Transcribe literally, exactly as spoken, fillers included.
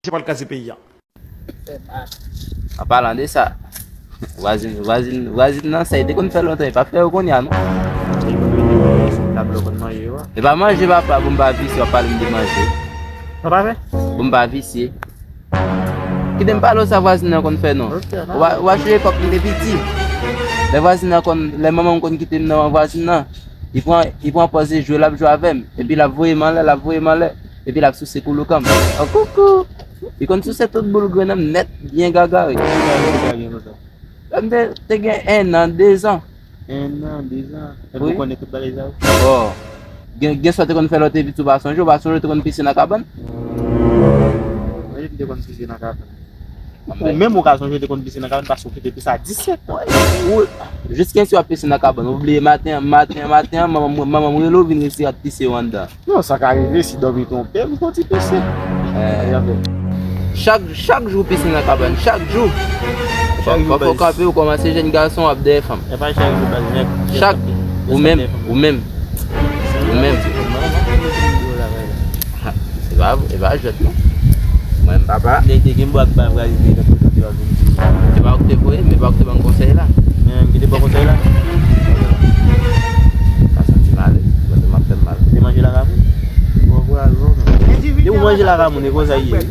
Pral kraze peyi a. An palan de sa, vwazin, vwazin, vwazin nan, sa li te konn fè lontan, li pa fè yo kounye a, non. Tablo konn manje yo. E pa manje, papa, pou m pa visye, w ap pale m de manje. Sa pa fè? Pou m pa visye. Kite m pale w sa vwazin nan konn fè, non. W a, w a sonje epòk m te piti. Lè vwazin nan konn, lè manman m konn kite m nan vwazin nan, li pran, li pran pòz li jwe, l ap jwe avè m. Epi l ap voye m anlè, l ap voye m anlè. Epi l ap souse kouloukan m. An koukou! Li konn souse tout boul grenn nan m nèt, byen gagare. Lè m te, te gen en an, de zan. En an, de zan. Epi Wi. Ou konnen tout bagay sa yo? Bon. Gen, gen sa w te konn fè lè w te piti, ou pa sonje, ou pa sonje w te konn pise nan kabann? Mwen, m te konn pise nan kabann. Ou menm ou ka sonje w te konn pise nan kabann paske ou kite pise a disèt an. Ou, jiskensi w ap pise nan kabann, ou bliye maten an, maten an, maten an, manman m, manman m rele w, vin resi ap pise w anndan. Non, sa ka rive si dòmi twonpe m, fò ti pise. Eh, chak, chak jou w pise nan kabann, chak jou. Chak jou, Fò, fò w baz. Kanpe, ou kòmanse jèn gason, w ap dèyè fanm. E pa chak jou, baz, nèg. Chak, ou menm, ou menm, ou menm. Ha, e pa, e pa jwèt, non. Mwen, papa. Nèg te gen bwa k ba vwazin nan kote yo ap vin di. E pa ou ki te voye m, e pa ou ki te ban m konsèy la. Men, ki te ban konsèy la? Pa santi m alèz, mwen, m ap fè m mal. Te manje lakay moun? Bon, vwazin. Depi w manje lakay moun, e konsa l ye.